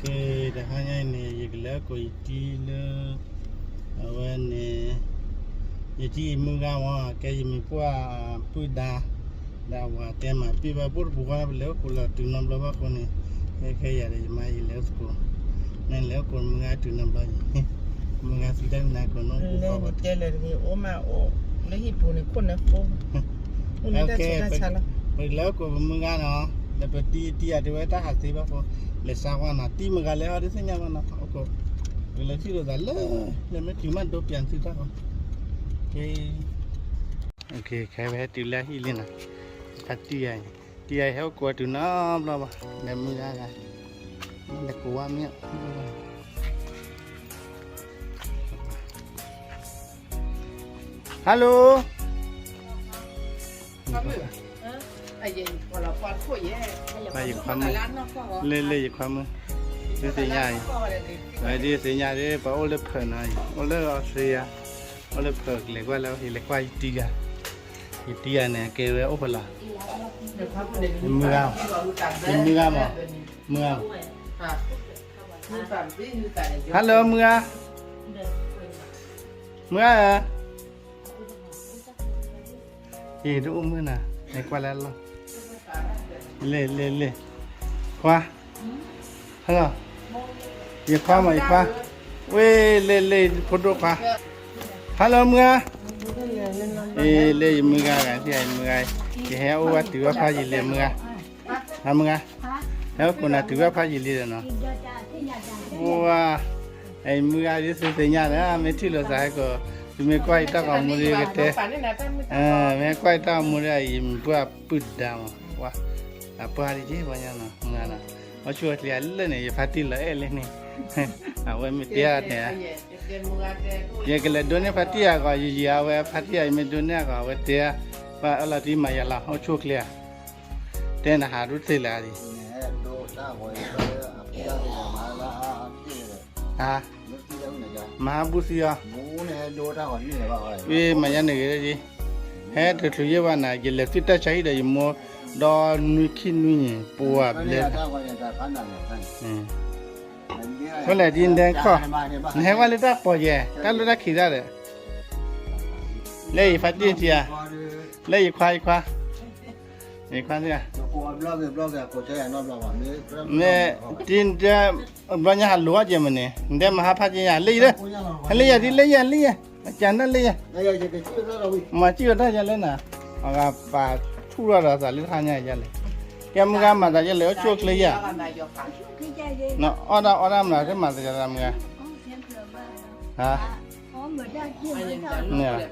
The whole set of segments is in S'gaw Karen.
ကဲ, တဟါညါအံၤန့ၣ် ယကလဲၤဟီၣ်ခိၣ်ယတံၤလၢ အဝဲန့ၣ် ယတံၤယမုၢ်ဂၤမ့ၢ် ကဲယမံၤပှၢ်ပုၢ်ဒါ ဒီးအဝၤတဲမၤပ့ၢ်ဘၣ် ပအိၣ်တပူၤဃီ ပလဲၤဟီၣ်ခိၣ်လီၤတုၤနီတဘျီဘၣ်အဃိန့ၣ် ခဲခဲယၤဒီးယမါယလဲၤဟီၣ်ခိၣ် နလဲၤဟီၣ်ခိၣ်မုၢ်ဂၤတုၤနီတဘျီ မုၢ်ဂၤသံတၢ်မနၤကိးနီၢ်ပူၤဃီဘၣ် တဲလၢတဂ့ၤ အိၣ်မးအိၣ် လၢဟံၣ်ပူၤန့ၣ်ခိၣ်နၢဃိ ပကလဲၤဟီၣ်ခိၣ်ပမုၢ်ဂၤနီၤ ဒီးပတံၤတံၤအတဝဲတၢ်ဟးသ့ဘၣ်ဖိ လဲၤစါကွၢ်နီၤ တံၤမုၢ်ဂၤလဲၤဟီၣ်ဒ်သ့ၣ်ညါဘၣ်နီၤ ဟီၣ်ခိၣ် ပကလဲၤထံၣ်လိာ်သးလၢ လဲၤမ့ၢ်တုၤမးဒိပၠးသုတၢ်ဃီ ခဲဝဲဟဲတုၤလၢဟံၣ်လံနီၤ ဖါတံၢ်ယၤအံၤ တံၤယၤအံၤဟဲအိၣ်ကိးတုၤနီတဘျီဘၣ် လဲၤမုၢ်ဂၤဂၤ လဲၤကိးဝဲမ့ၢ် Hello ယခွါမုၣ် လၢလၢယခွါမုၣ် ဒ်သ့ၣ်ညါအံၤ ဒ်သ့ၣ်ညါဒ် ပှၤအိၣ်လၢဖၢးနီၤ အိၣ်လၢအီစထြ့လယါ အိၣ်လၢဖၢးကလဲၤကွၢ်လၢ ယလဲၤကွၢ်ယတံၤယၤ ယတံၤယၤန့ၣ် ကဲဝဲအိၣ်ဖဲလီၤ ယမုၢ်ဂၤ ယမုၢ်ဂၤမး မုၢ်ဂၤ Hello မုၢ်ဂၤ မုၢ်ဂၤဧၢ ယတအိၣ်မုၢ်နၤ လဲၤကွၢ်လၢလီၢ် လဲၤလဲၤလဲၤ ခွါ Hello ယခွါမး ယခွါ ဝ့ၢ် လဲၤလဲၤ ဖိဒိၣ်ခွါ Hello မုၢ်ဂၤ အ့ လၢယမုၢ်ဂၤဂၤ ယမုၢ်ဂၤ ယဟဲအိၣ်ဝဲတုၤဝဲဖးယံာ်လံ မုၢ်ဂၤ ဟါ မုၢ်ဂၤ ဟဲအိၣ်ခိၣ်နၤတုၤဝဲဖးယံာ်လံဒီးနီၤ ဝါ အံၤမုၢ်ဂၤဒ်သုသ့ၣ်ညါလၢ မ့ၢ်ထံၣ်လိာ်သးဟဲကီး သုမ့ၢ်ကွၢ်ယတၢ်ဂီၤမူဒီးကတဲ မ့ၢ်ကွၢ်ယတၢ်ဂီၤမူဒီး ယမံၤပှၢ်ပုၢ်ဒါမး ဝါ အပှၢ်ဒ်ယဲၢ်ပှၤညါနီၤ မုၢ်ဂၤနီၤ အိၣ်ဆူၣ်အိၣ်ချ့လၢန့ၣ် ယဖါတံၢ်လီၤအဲၣ်လၢန့ၣ် အဝဲမ့ၢ်တဲအါန့ၣ် ယကလဲၤဒိးန့ၢ်ဖါတံၢ်အဂီၢ် ယယံာ်အဝဲဖါတံၢ်အံၤမ့ၢ်ဒိးန့ၢ်အဂီၢ် အဝဲတဲ ဘၣ်အၢၣ်လီၤတံၢ်မၤယၤလီၤ အိၣ်ဆူၣ်အိၣ်ချ့ဧါ တဲနဟးဒိၣ်သ့လၢအံၤ ဟါ မၤဟးဘူၣ်သံအီၤ မ့ၢ်မၤယါန့ၣ်ဂ့ၤဒ် ဟဲတချုးယဲၢ်ဘၣ်နၤ ယလဲၤသုတၢ်ဆါဟံၣ်ဒီးယမိၢ် ဒီးနွံခံနွံန့ၣ် ပှၤဘျဲ ဖဲလဲၣ်ဒ်နတဲခီၣ် နဟဲဝဲလၢတၢ်ပီၢ်ယဲၢ် တၢ်လၢတၢ်ခံးတၢ်ဒီး လၢယဖါတံၢ်ထံဧါ လၢယခွါယခွါ ယခွါသ့ဧါ မ့ၢ်တံၤတဲ ဘျီညါဟးလိာ်အီၣ်ကဲမ့ၢ်န့ၣ် နတဲမဟါဖးက့ညါ လၢယလၢ ဟဲလၢယၤဒ်လၢယၤလၢယၤ အကနၣ်လၢယၤ မၤစံၣ်အီၤတၢ်ယၤလၢနၤ အဂၤပာ်ထူၣ်ထီၣ်ဒီးသးလၢတဟါညါယၤလဲၣ် ကဲမုၢ်ဂၤမၤသးယဲလဲၣ် အိၣ်ဆူၣ်အိၣ်ချ့ယၤ နအီၣ်ဒၣ်အီဒၣ်မနုၤ တမၤသးယၤတၢ်မုၢ်ဂၤ ဟါ အီၣ်မတၤလီၤ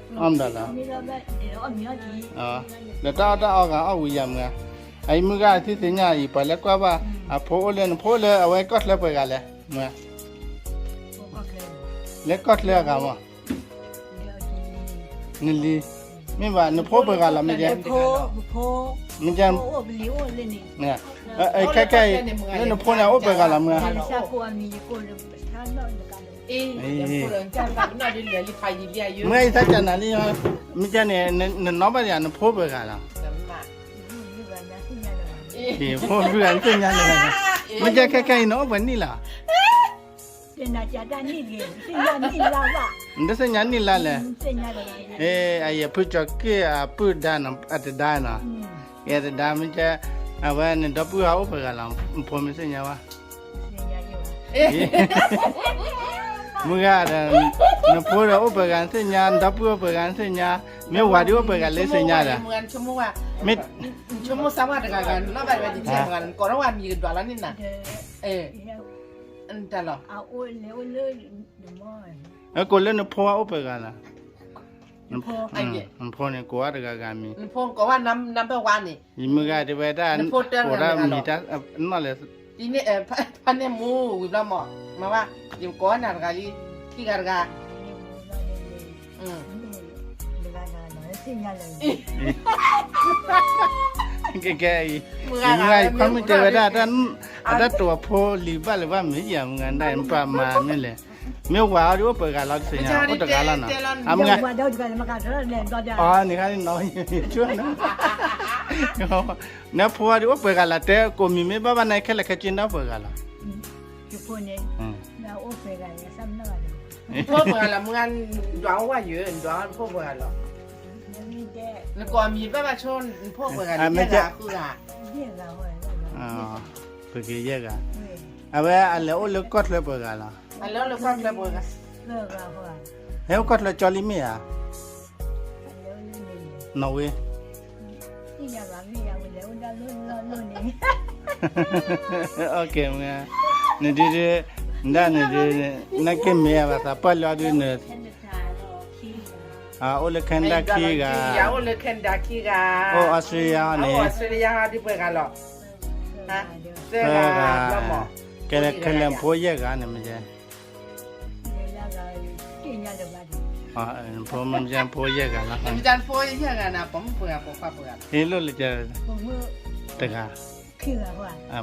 ဒီးတၢ်အီၣ်တၢ်အီဂၤအီၣ်ဝံၤယၤမုၢ်ဂၤ အအံၤမုၢ်ဂၤသ့ၣ်ညါအံၤ ပှၤလၢကွၢ်ဘၣ် အဖိအိၣ်လၢနဖိလၢအဝဲကီၢ်ချၢပှဲၤဂၤလဲၣ် မုၢ်ဂၤ လၢကီၢ်ချၢအဂၤမး နလံၤ မ့ၢ်ဘၣ် နဖိပှဲၤဂၤလီၤ မ့ၢ်ကဲ မ့ၢ်ကဲ ခဲခဲအံၤ လၢနဖိန့ၣ် အိၣ်ပှဲၤဂၤလီၤ မုၢ်ဂၤ မုၢ်ဂၤအံၤ သးကနၤလံ မ့ၢ်ကဲန့ၣ် နနီၢ်ဘၣ်ယၤ နဖိပှဲၤဂၤလီၤ ဖိဘုဂၤနသ့ၣ်ညါလၢ မ့ၢ်ကဲခဲခဲအံၤ နအိၣ်ပှဲၤနံၣ်လီၤ နတသ့ၣ်ညါနံၣ်လါဘၣ် နသ့ၣ်ညါနံၣ်လါလဲၣ် အံၤ အဖုကၠီၤက့ၢ်အပုၢ်ဒါနီၤ အတဒါနီၤ အတဒါမ့ၢ်ကဲ အဝဲန့ၣ်ဒီပုၢ်ဝဲၢ်အိၣ်ပှဲၤဂၤလီၤ ဖိမ့ၢ်သ့ၣ်ညါဝဲ မုၢ်ဂၤဒီး နဖိဒီးအိၣ်ပှဲၤဂၤနသ့ၣ်ညါ နဒီပုၢ်အိၣ်ပှဲၤဂၤနသ့ၣ်ညါ မ့ၢ်ဝၤဒ်အိၣ်ပှဲၤဂၤလၢသ့ၣ်ညါဒီး မ့ၢ် နဆိကမိၣ်စၢ်ဝဲတဂၤဂၤ နနီၢ်ဘၣ်ဝဲဒ်ထဲမုၢ်ဂၤ နကိးထီၣ်ဝဲမံၤကဒွးလီၤန့ၣ်နၤ တၢ်လီၤ အကိးလၢနဖိဝဲအိၣ်ပှဲၤဂၤလီၤ နဖိန့ၣ် ကိးဝဲတဂၤဂၤမံၤ နဖိကိးဝဲနဘဝါန့ၣ် ယမုၢ်ဂၤတဲဝဲဒၣ် ကိးတၢ်မံၤတၢ်နီၢ်လဲၣ် ဖါန့ၢ်မူဝံၤဘျီမး မၤဝဲ ယကိးဝဲနၤတဂၤလံ ခံဂၤတဂၤ ကဲကဲအံၤ ယမုၢ်ဂၤ ယခွါမုၣ်တဲဝဲဒၣ် အတၢ်တိာ်အဖိလံၤဘၣ်လၢၤဘၣ်မ့ၢ်ယၤ မုၢ်ဂၤဒၣ် ပှၤမၤမ့ၢ်လဲၣ် မ့ၢ်ဝၤအီၤဒ်အိၣ်ပှဲၤဂၤလီၤတသ့ၣ်ညါ အိၣ်တဂၤလီၤနီၤ အမုၢ်ဂၤ အီၤန့ၣ်ခါန့ၣ်နီၤ နဖိအီၤဒ်အိၣ်ပှဲၤဂၤလီၤ တဲကိးမံၤမ့ၢ်ဘၣ်ဘၣ်န့ၣ် ခဲလၢာ်ခဲဆ့န့ၣ်အိၣ်ပှဲၤဂၤလီၤ ယဖိန့ၣ်, အိၣ်ပှဲၤဂၤလီၤ, နဖိပှဲၤဂၤလီၤ, မုၢ်ဂၤဒွးအိၣ်ဝဲယဲ, နဒွးနဖိပှဲၤဂၤလီၤ, နကိးမံၤဘၣ်ဘၣ်ဆိ နဖိပှဲၤဂၤန့ၣ်, ယဲၢ်ဂၤ, ပက့ၤယဲၢ်ဂၤ, အဝဲအလဲၤအိၣ်လၢကီၢ်ချၢပှဲၤဂၤလီၤ, အလဲၤအိၣ်လၢကီၢ်ချၢပှဲၤဂၤ, ဟဲအိၣ်ကီၢ်ချၢကၠီလံမ့ၢ်ဧါ, နီၣ်ဝ့ နဒုးဒုး, နဒၣ်နဒုး, နက့ၤမ့ၢ်အဘၣ်သးပှၢ်လၢအဒုးန, အိၣ်လၢ Canada ခံဂၤ, အိၣ်လၢ Canada ခံဂၤ, အိၣ်အီစထြ့လယါန့ၣ်, အိၣ်အီစထြ့လယါဒုးပှဲၤဂၤလီၤ, သၢဂၤ, ခဲလၢာ်ဖိယဲၢ်ဂၤန့ၣ်မ့ၢ်, ဖိမ့ၢ်ဖိယဲၢ်ဂၤလီၤ, ဖိယဲၢ်ဂၤ, ဟ့ၣ်လိၣ်လၢ တဂၤ,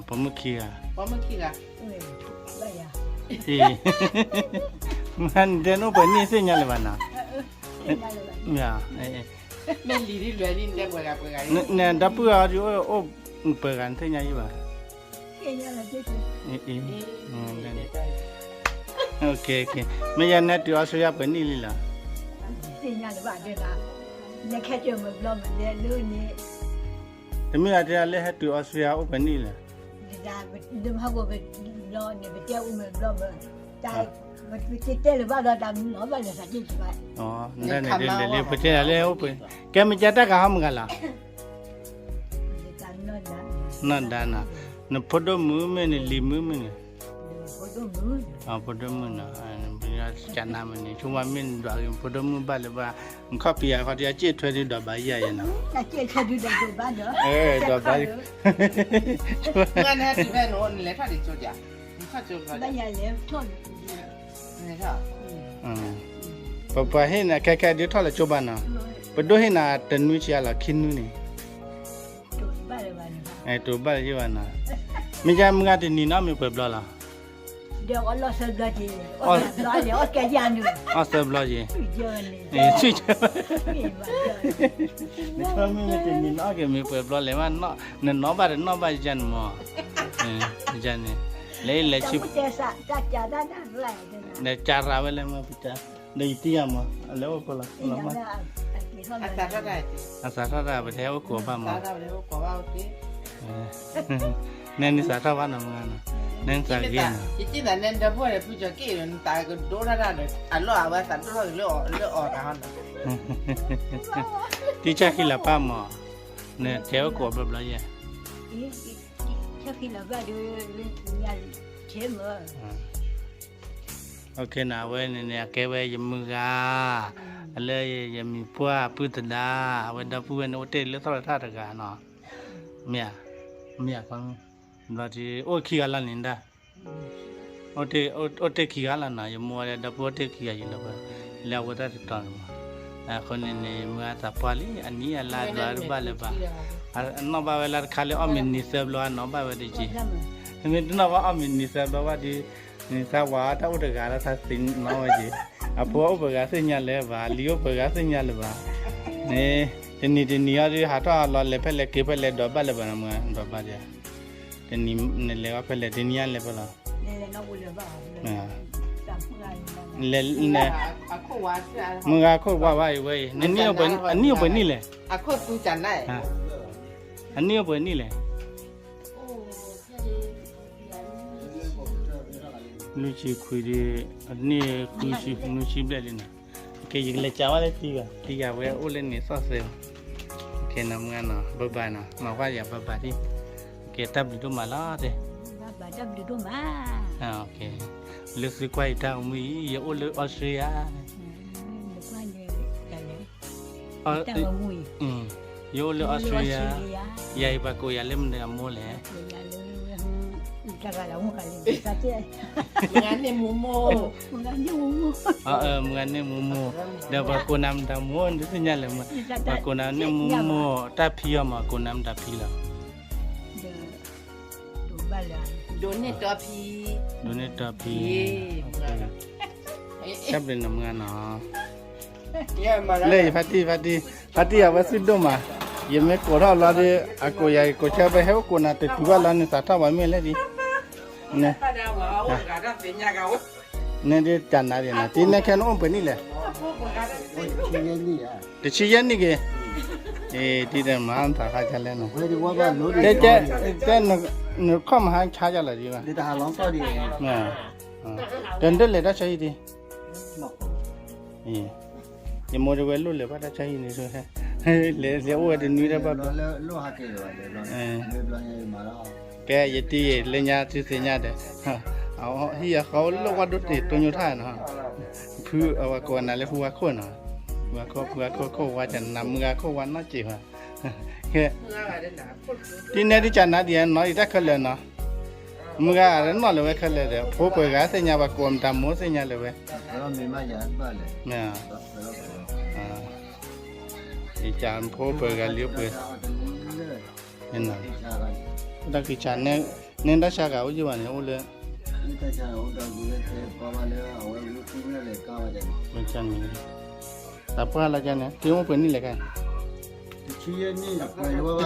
ပိာ်မုၣ်ခံဂၤ, မ့ၢ်နတဲနအိၣ်ပှဲၤနံၣ်သ့ၣ်ညါလၢၤဘၣ်နီၤ, မ့ၢ်, နဒီပုၢ်ဝဲၢ်အီၤဒုးအိၣ်ပှဲၤဂၤနသ့ၣ်ညါယံၤဘၣ်, မ့ၢ်ယၤနဟဲတုၤအီစထြ့လယါပှဲၤနံၣ်လံလီၤ, တမ့ၢ်အတဲလၢဟဲတုၤအီစထြ့လယါအိၣ်ပှဲၤနံၣ်လၢ ဒ်မဟါဘိပတဲအူမဲာ်ဘျီ, ပတဲလၢၤဘၣ်ဒီးတၢ်မုၢ်လီၤဘၣ်လၢသးတ့ၢ်တဘၣ်, နဒၣ်န့ၣ်ဒ်လဲၣ်လံ ပတဲဒၣ်လၢအိၣ်ပှဲၤ, ကဲမ့ၢ်ကတၢ်ဂၤဟီမုၢ်ဂၤလီၤ, နီၢ်ဒါနီၤ, နဖိဒိၣ်မုၣ်မ့ၢ်န့ၣ် လံၤမုၣ်မ့ၢ်န့ၣ်, ဖိဒိၣ်မုၣ်နီၤ, ကနါမ့ၢ်န့ၣ် ဆိကမိၣ်မ့ၢ်နဒွးဂ့ၤ ဖိဒိၣ်မုၣ်ဘၣ်လၢၤဘၣ်, နခီၣ်ဖံးယၤခီဒီး အစ့ၣ်ထွဲဒုးဒီးဘၣ်ယၤယဲနီၤ, ဒီးဘၣ်, ပပှၤဟ့ၣ်နၤခဲခဲဒုးထီၣ်လၢကၠိဘၣ်နီၤ, ပဒိၣ်ဟ့ၣ်နၤတနွံဆံးအါလီၤ ခံနွံန့ၣ်, တိၤဘၣ်လၢၤယဘၣ်နီၤ, မ့ၢ်ယါမုၢ်ဂၤတနံၤနီၤမ့ၢ်ပှဲၤဘျီလီၤ, အီၣ်သၢဘျီယဲ, နမ့ၢ်တနံၤနီၤက့ၤမ့ၢ်ပှဲၤဘျီလဲၣ်, နနီၣ်ဘၣ်တနီၣ်ဘၣ်ယါန့ၣ်မး, ယါန့ၣ်, လဲၤလဲၤဆံ လဲၤကၢ်ရၤဝဲလဲၣ်မး, ဒီးယတံၤယၤမး အလဲၤအိၣ်ကိးလီၤ, အစးထီၣ်တၢ် ပတဟဲအိၣ်ကိးဘၣ်မး, နဲနစးထီၣ်ဘၣ်နီၤမးနီၤ, နဲနစးဂ့ၤနီၤ, တံၤဆၢခံလၢပၢ်မး, နတဲအိၣ်ကိးဘျီဘျီယဲ, န, အဝဲန့ၣ်န့ၣ် အကဲဝဲယမုၢ်ဂၤ, လၢယမံၤပှၢ်ပုၢ်သဒါ, အဝဲဒီပုၢ်ဝဲၢ်န့ၣ် အိၣ်တ့ၢ်လၢသီၣ်လၢထၣ်တဂၤနီၤ, မ့ၢ်ဧါ, မ့ၢ်ဧါ, ဘျီဒုး အိၣ်ခံဂၤလီၤန့ၣ်ဒၣ်, အိၣ်တ့ၢ်ခံဂၤလီၤနီၤ, ယမိၢ်ဝဲဒီပုၢ်အိၣ်တ့ၢ်ခံဂၤယံၤလီၤ, လၢအဝဲတၢ်တတီၤန့ၣ်မး, အဃိန့ၣ်န့ၣ် မုၢ်ဂၤသးပှၢ်လံ အနံၣ်အလါဒွးတဘၣ်လၢၤဘၣ်, အနီၣ်ဘၣ်ဝဲလၢတခါလၢအီၣ်မ့ၤနံၤသၢဘျီ အနီၣ်ဘၣ်ဝဲတက့ၢ်, မ့ၢ်တနီၣ်ဘၣ်အီၣ်မ့ၤနံၤသၢဘျီဘၣ်ဒီး, နသးဝးတၢ်အိၣ်တဂၤလၢသးသ့ၣ်နီၣ်ဝဲက့ၤ, အဖိအိၣ်ပှဲၤဂၤသ့ၣ်ညါလၢၤဘၣ်, လံၤအိၣ်ပှဲၤဂၤသ့ၣ်ညါလၢၤဘၣ်, န့ၣ်, တနံၤတနံၤအံၤဒုး ဟးထီၣ်လီၤလဲၤဖဲလဲၣ်က့ၤဖဲလဲၣ် ဒွးဘၣ်လၢၤဘၣ်နီၤ မုၢ်ဂၤ ဒွးဘၣ်ဒံးဧါ, တနံၤနလဲၤဝဲဖဲလဲၣ် တနံၤညါလဲၤဖဲလဲၣ် လဲၤ, လဲၤ, မုၢ်ဂၤခိၣ်ဝါဘၣ်အံၤဝဲအံၤ နနံၣ်အိၣ်ပှဲၤနံၣ်လဲၣ်, အနံၣ်အိၣ်ပှဲၤနံၣ်လဲၣ်, လွံၢ်ဆံခွံဒုး, အနံၣ်ဃုဆံ နွံဆံဘျဲၣ်လံနီၤ, ကဲ ယကလဲၤကးဝဲလၢတံၤဘၣ် တံၤယၤဝဲအိၣ်လၢန့ၣ်သီၣ်သဲး, ကဲနီၤ မုၢ်ဂၤနီၤ ဘၣ်ဘၣ်နီၤ မၤကွၢ်ယၤဘၣ်ဘၣ်ဒံး, ကဲ တၢ်ဘျုးဒိၣ်မးလီၤတဲ, လၢသုကွၢ်ယတၢ်အိၣ်မူအံၤ ယအိၣ်လၢအီစထြ့လယါ ယအိၣ်လၢအီစထြ့လယါ, ယၤအံၤပှၤကိးယၤလၢမနုၤအမိၢ်လဲၣ်, မုၢ်ဂၤန့ၢ်မူမိၢ်, ဒီးပှၤကိးနၤမတၤမိၢ် နတသ့ၣ်ညါလဲၣ်, ပှၤကိးနၤန့ၢ်မူမိၢ် တၢ်ဖံအီၤမး ကိးနၤမတၤဖံလီၤ, ဒိးန့ၢ်တီဖံ, ဒိးန့ၢ်တီဖံ, တၢ်ဘျုးနီၤ မုၢ်ဂၤနီၤ, လၢယဖါတံၢ် ဖါတံၢ်, ဖါတံၢ်အဝဲသုဒိၣ်မး, ယမ့ၢ်ကိးထီၣ်လီၤဒီး အကိးယၤ ယကိးဆၢဖဲဟဲအိၣ်ကိးနၤတတုၤဘၣ်လီၤန့ၣ် သးထီၣ်ပှၤမ့ၢ်လဲၣ်ဒံး, န့ၣ်, န့ၣ်ဒ်တၢ်နါဒ်နၤ တံၤနဲခဲနအိၣ်ပှဲၤနံၣ်လဲၣ်, တဆံယဲၢ်နံၣ်က့ၤ, အ့ၣ်တံၤဒီးမၤသးဃါကလဲၣ်နၤ, တဲတဲ နခီၣ်မဟါဆါယလီၤဒံးဘၣ်, ဒီးနတလဲၤတၢ်ဆါဟံၣ်ဒံး, ယမိၢ်တဝဲလိၣ်လဲၤဘၣ်တၢ်ဆါဟံၣ်န့ၣ်, လဲၤလဲၤအိၣ်ဝဲတနွံတဘၣ်ဘၣ်, ကဲယတံၤလၢညါ သုသ့ၣ်ညါဒီး ဟံၣ်အဃီလၢဝါဒိၣ်တ့ၢ်တိညိထါနီၤ, ဖုအဝဲကိးနၤလၢဖုဝါခိၣ်နီၤ, ဖုဝါခိၣ် ဖုဝါခိၣ်ခိၣ်ဝါ တနၤမုၢ်ဂၤခိၣ်ဝါနီၢ်စ့ၢ်ဝဲ, ကဲ, တံၤနဲဒ်ကနါဒ်နီၤ ယတၢ်ခဲလၢာ်နီၤ, မုၢ်ဂၤနီၢ်လၢၤဝဲခဲလၢာ်ဒီး ဖိပှဲၤဂၤသ့ၣ်ညါ ပှၤကိးမတၤမိၢ်သ့ၣ်ညါလၢၤဝဲ, ကဖိပှဲၤဂၤလံပှဲၤ တၢ်ကံၢ်ဆၣ် နဲဒၣ်ဆါဂၤအိၣ်ယံၤဘၣ်န့ၣ် အိၣ်လၢ တၢ်ပှၢ်လၢကန့ၣ် တအိၣ်ပှဲၤနံၣ်လဲၣ်ခါ,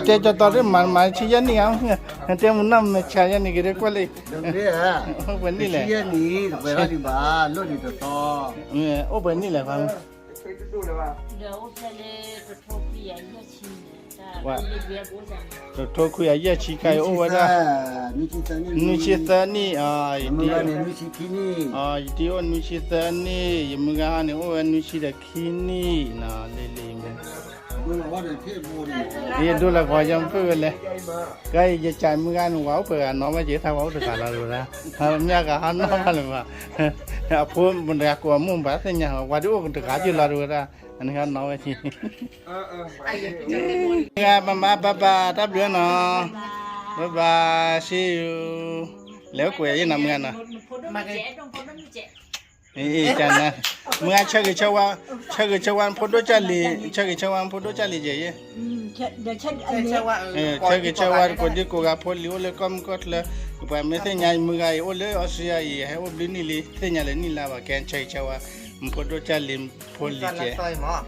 တဲကၠီတီဒ်မၤမၤဆံယဲၢ်နံၣ်ဧါ, တဲမုၢ်နီၢ်မဲာ်ဆါယဲၢ်နံၣ်က့ၤဒ်ကွၢ်လံ, အိၣ်ပှဲၤနံၣ်လဲၣ်, အိၣ်ပှဲၤနံၣ်လဲၣ်ခါ တထိခွံအယဲၢ်ဆံခါအံၤအိၣ်ဝဲဒၣ် နွံဆံသၢနံၣ်, ယတံၤအိၣ်နွံဆံသၢနံၣ်, ယမုၢ်ဂၤန့ၣ်အိၣ်ဝဲနွံဆံဒီးခံနံၣ်, လံလံမ့ၢ် ယဒိလီၤကီးယမုၢ်ဝဲလဲၣ်, ကဲယကၢ်မုၢ်ဂၤန့ၣ် ဝၤအိၣ်ပှဲၤဂၤနီၢ်ဝဲက့ၤ သးဝၤအိၣ်တဂၤလီၤတဝဲဒၣ်, မ့ၢ်အဂၤဟါနီၢ်ဘၣ်လၢၤဘၣ်, အဖိမုၣ်တဂၤကိးအမိၢ်ဘၣ်သ့ၣ်ညါ ဝၤဒ်အိၣ်တဂၤက့ၤလီၤတဝဲဒၣ်, အန့ၣ်ဟါနီၢ်ဝဲက့ၤ မုၢ်ဂၤ bye bye တၢ်ဘျုးနီၤ, bye bye see you, လဲၤအိၣ်ကွဲးယဲနီၤမုၢ်ဂၤနီၤ, မုၢ်ဂၤ ဆၢဂ့ၤဆၢဝါ, ဆၢဂ့ၤဆၢဝါဖိဒိၣ်ကၢ်လံၤ, ဆၢဂ့ၤဆၢဝါဖိဒိၣ်ကၢ်လံၤကဲးယဲ, ဆၢဂ့ၤဆၢဝါကိးဒံကိးဂၤဖိလံၤအိၣ်လၢကီၢ်မုၢ်ကီၢ်ချၢ, ပှၤမ့ၢ်သ့ၣ်ညါမုၢ်ဂၤအံၤအိၣ်လၢအီစထြ့လယါအံၤ ဟဲအိၣ်ဘျုးနံၣ်လံ သ့ၣ်ညါလၢနံၣ်လါဘၣ် ကဲဆၢဂ့ၤဆၢဝါ, မုၢ်ဖိဒိၣ်ကၢ်လံၤဖိလံၤကဲး,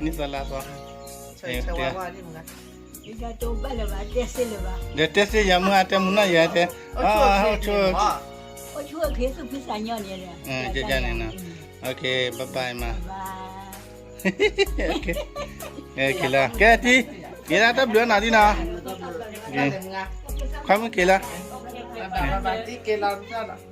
နံၣ်သီလါသီ, ဒီးတဲသ့ၣ်ယၤမုၢ်ဂၤ တဲမုၢ်နီၢ်ယၤတဲ, အိၣ်ဆိၣ်, န့ၣ်, bye bye မး, က့ၤလီၤ ကဲတံၤ, က့ၤလၢတၢ်ဘျုးနီၤတံၤနီၤ, ခွါမုၣ်က့ၤလီၤ, က့ၤလီၤ